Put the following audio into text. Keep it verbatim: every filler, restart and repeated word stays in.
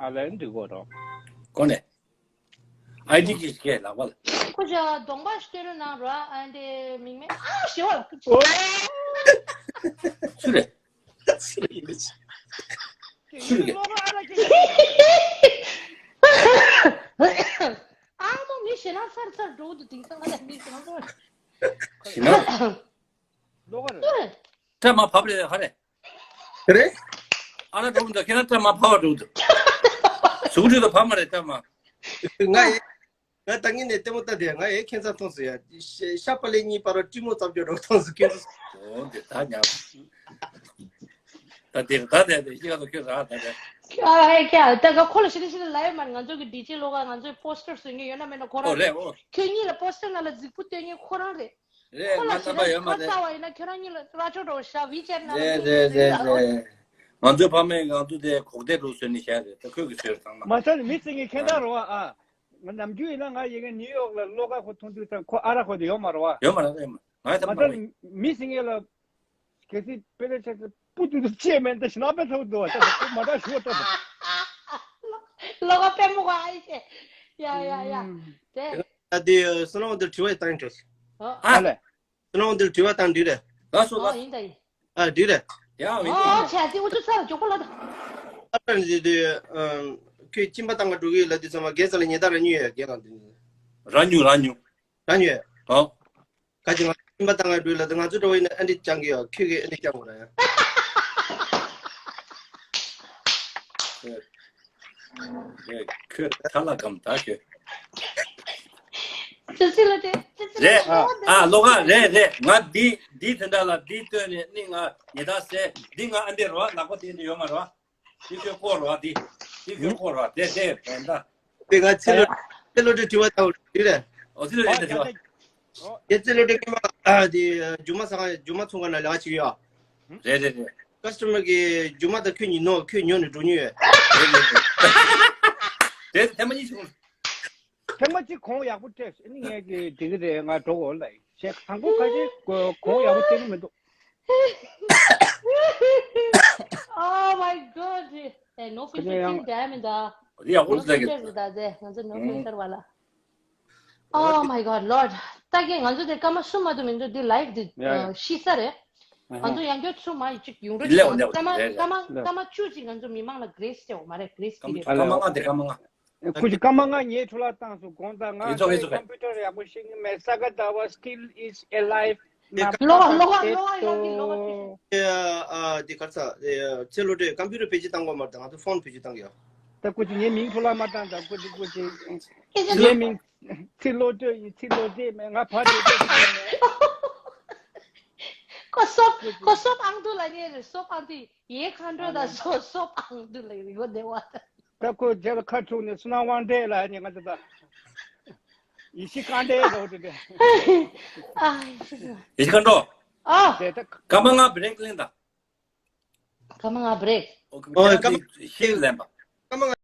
ཨ་ལན་འདི་གོ་རོ། གོ་ནས། ཨའི་ཌི་གི་སྐད་ལག་པ་ལ། ཁོ་ཅག་གདོང་པ་སྟོན་རོགས་གནང་རོགས། ཨ་འདི་མིང་མེད་ཨ་ཞེ་བ་ལ། སུ་རེད། སུ་རེད། ཨ་མོ་མི་ཞེ་ན་ཚར་ཚར་འགྲོ་འདུག་དེང་སང་ང་ལ་མི་ཞེ་ན་ཚར། ཞེ་ན། ལོག་ག་རེད། སྐྲ་མ་བབས་རེད་ཧ་རེད། རེད། ཨ་ར་འགྲོ་འདུག་ཁྱེད་རང་སྐྲ་མ་བབས་འགྲོ་འདུག་གཟུགས་འདྲ་དང་བབས་མ་རེད་སྐྲ་མ། ང་ཡི། ང་ད་ངེད་ནས་ལྟད་མོ་ལྟ་དེ་ང་ཡི་ཁྱད་མཚར་མཐོང་སོང་ཡ། ཤ་པ་ལེ་གཉིས་བར་ལ་ཀྲི་མོ་བཙབ་རྒྱུ་འགྲོ་མཐོང་སོང་ཁྱེད་ཚོ། འོ་འདི་ད་ཉམས། ད་དེ་ད་དེ་དེ་ཤི་ག་ཚོ་ཁྱོད་ར་ད་དེ། ཨ་ཧེ་ཁྱ་ད་ག་ཁོ་ལ་ཤི་རི་ཤི་རི་ལ་ཡོད་མ་ང་ཚོ་གི་ཌི་ཇེ་ལོ་ག་ང་ཚོའི་པོ་སི་ཊར་བཟོ་མཁན་ཡོད་ན་མེད་ན་ཁོ་རང་རེད། ཨོ་ཁྱོད་གཉིས་ལ་པོ་སི་ཊར་ནང་ལ་གཟིགས་པོ་སྟོན་མཁན་ཁོ་རང་རེད། རེད། ཁོ་ང་ལ་རྣམ་ཞེ་པ་ན་ཡོད་མ་ཁ་རེད། ཚ་བ་ཡིན་ན་ཁྱོད་རང་གཉིས་ལ་ར་ཅོ་འགྲོ་ཤ་ཝི་ཅེཊ་ནང་ལ་རེད་རེད་རེད་རེད། ང་ཚོའི་ཕ་མས་ང་ཚོ་དེ་གོག་ཏེ་འགྲོ་བཟོས་ནས་བཞག་རེད་ད་ཁོས་གི་བཟོས་ཚང་མ། མ་ཚད་མི་ཚེ་ངས་ཁྱེད་ད་རོ་ཨ། ང་ནམ་རྒྱུན་ཡིན་ན་ང་ཡི་གེ་ནིའུ་ཡོག་ལ་ལོ་ཀ་ཁོ་མཐོང་དུས་ཙང་ཁོ་ཨ་ར་ཁོ་དེ་ཡོད་མ་རོ་ཨ། ཡོད་མ་རེད་ཡོད་མ་ང་ད་མ་མ་ཚད་རེད། མི་ཚེ་ངས་ལ། གལ་སྲིད་དཔེ་ལས་ཆེ་ཚེ་སྤུ་ཏུ་ཏུ་ཅེས་མེད་ད་ཞི་ན་པའི་ཐོག་ཏུ་བ་ད་སྤུ་མ་ད་ཞུ་བ་ཏོ། ལོ་ཀ་པད་མོ་ག་ཨ་ཡི་ཤེ། ཡ་ཡ་ཡ། དེ། ད་དེ་སུ་ནང་འདིར་དྲི་བ་ཡི་བཏང་འགྲོ། ཨ་ལེ། སུ་ནང་འདིར་དྲི་བ་བཏང་འདི་རེད། ལགས་སོ་ལགས། ཡིན་ད་ཡིན། ཨ་འདི་རེད། ཡ་ཨོ་ཡིན། ཨོ་ཆ་དེ་འུ་ཚོ་ཚར་མགྱོགས་པོ་ལ་ད། ཨ་ད་འདི་དེ་ཁྱོད་གཅིན་པ་བཏང་ག་འགྲོ་གི་ལ་དེ་ཚང་མ་རྒན་ཚང་ལ་ཉེ་ད་ར་ཉུ་ཡ་རྒན་ལ་འདི། ར་ཉུ་ར་ཉུ། ར་ཉུ་ཡ། ཨོ། ཁ་ཅིག་ང་སེམས་པ་དང་ང་འགྲོས་ལ་ང་ཚོ་འགྲོ་བ་ཡིན་ན་ཨ་འདྲི་ཅང་གི་ཡོད་ཁྱོད་ཀྱིས་ཨ་འདྲི་ཅང་དགོས་ར་ཡ། ཁྱོད་ཁ་ལ་གམ་ད་ཁྱོད། ཅི་ཅི་ལ་དེ་ཅི་ཅི་རེད། ལ་ཨ་ལོ་ག་རེད་རེད། ང་འདི་འདི་དེ་འདྲ་ལ་འདི་ལྟོས་ནས་ནི་ང་ཉེ་ད་སེ་འདི་ང་ཨ་འདྲི་རོ་ལག་པ་དེ་འདྲི་ཡོད་མ་རོ། དེ་ཁྱོད་སྐོར་བ་དེ། དེ་ཁྱོད་སྐོར་བ་དེ་དེ་བན་ད། དེ་ང་ཚེ་ལོ་ཚེ་ལོ་དྲི་དྲི་བ་ལྟ་བུ་དེ་རེད། ཨོ་ཚེ་ལོ་དྲི་དྲི་བ། དེ་ཚེ་ལོ་དྲི་ངེས་མ་དེ་རྒྱུ་མ་ས་ག་རྒྱུ་མ་ཚོང་ཁང་ན་ལས་ཀ་བྱེད་ཀྱི་ཡོད། རེད་རེད་རེད། ཀ་སི་ཊ་མར་གི་རྒྱུ་མ་ད་ཁྱོད་ཉིད་ནོ་ཁྱོད་ཉོ་ནས་འགྲོ་ཉོ་ཡོད། རེད་རེད་རེད། དེ་ཐེངས་མ་གཉིས་བྱུང་། ཐེངས་མ་གཅིག་གོང་ཡག་པོ་སྤྲད་ཨ་ནི་ངས་ཀྱི་དེ་གི་རེད་ང་འགྲོ་གོ་ལ་ཞེས་དང་པོ་ཁ་ཤས་གོང་ཡག་པོ་སྤྲད་ཀྱི་མི་འདུག Oh my god. Hey, no fish fifteen damn in the. Yeah, what is that? That there. That's a no filter wala. Oh my god, Lord. ད་གིན་ང་ཚོ་དེ་སྐར་མ་གསུམ་མ་གཏོགས་མི་འདུག་འདི་ལའིབ་འདི་ཤི་ས་རེད། ང་ཚོ་ཡང་བསྐྱར་ཚུར་མ་ཡི་གཅིག་ཡོང་རོགས་བྱེད། སྐར་མ་སྐར་མ་སྐར་མ་བཅུ་ཅིག་ང་ཚོ་མི་མང་ལ་གྷེ་རེ་སི་སྤྲད་འོ་མ་རེད། གྷེ་རེ་སི་པི་རི་ཡོཌ། སྐར་མ་ལྔ་དེ་སྐར་མ་ལྔ། ཁོ་ཅིག་སྐར་མ་ལྔ་ཉལ་འཕྲོ་བརླག་བཏང་སོང་དགོངས་དག་ང་ཡིན་ཚོ་ཡིན་ཚོ། ཀམ་པུ་ཊར་ཡག་པོ་ཤེས་ཀྱི་མེད། ས་ག་ཟླ་བ་still is alive. ལོ་ལོ་ལོ་ལོ་ལོ་ལོ། དེ་གར་ས་ཚེ་ལོ་དེ་ཀམ་པུ་ཊར་བེད་སྤྱོད་བཏང་དགོས་མ་རེད། ང་ཚོ་ཕོན་བེད་སྤྱོད་བཏང་གི་ཡོད། ད་ཁོ་ཅིག་ངའི་མིང་འཕྲོ་བརླག་མ་བཏང་ད་ཁོ་ཅིག་ཁོ་ཅིག་ངའི་མིང་ཚེ་ལོ་དེ་ཡིན་ཚེ་ལོ་དེ་མེད་ང་ཕར་དེ་དེ་མེད། ཁོ་སོབ་ཁོ་སོབ་ཨང་དུ་ལ་ཉེ་རེད། སོབ་ཨང་དུ་ཡེ་ཁ་འགྲོ་ད་སོབ་སོབ་ཨང་དུ་ལ་ཡོད་དེ་བ། ད་ཁོ་རྗེས་ལ་ཁ་ཐུག་ནས་སུ་ན་དབང་འདྲེ་ལ་ནི་ང་ཚོ་ད་ཡེ་ཤེས་དཀར་འདྲེ་རོ་དེ་དེ། ཨ། ཡེ་ཤེས་དཀར་འགྲོ། ཨ། དེ་ད་སྐར་མ་ལྔ་བྷི་རེག་ལེན་དང་། སྐར་མ་ལྔ་བྷི་རེག་ཨོ་ཁེ་ཨོ་ཁེ་ཁེ། ཤིང་ལེན་པ། སྐར་མ་ལྔ་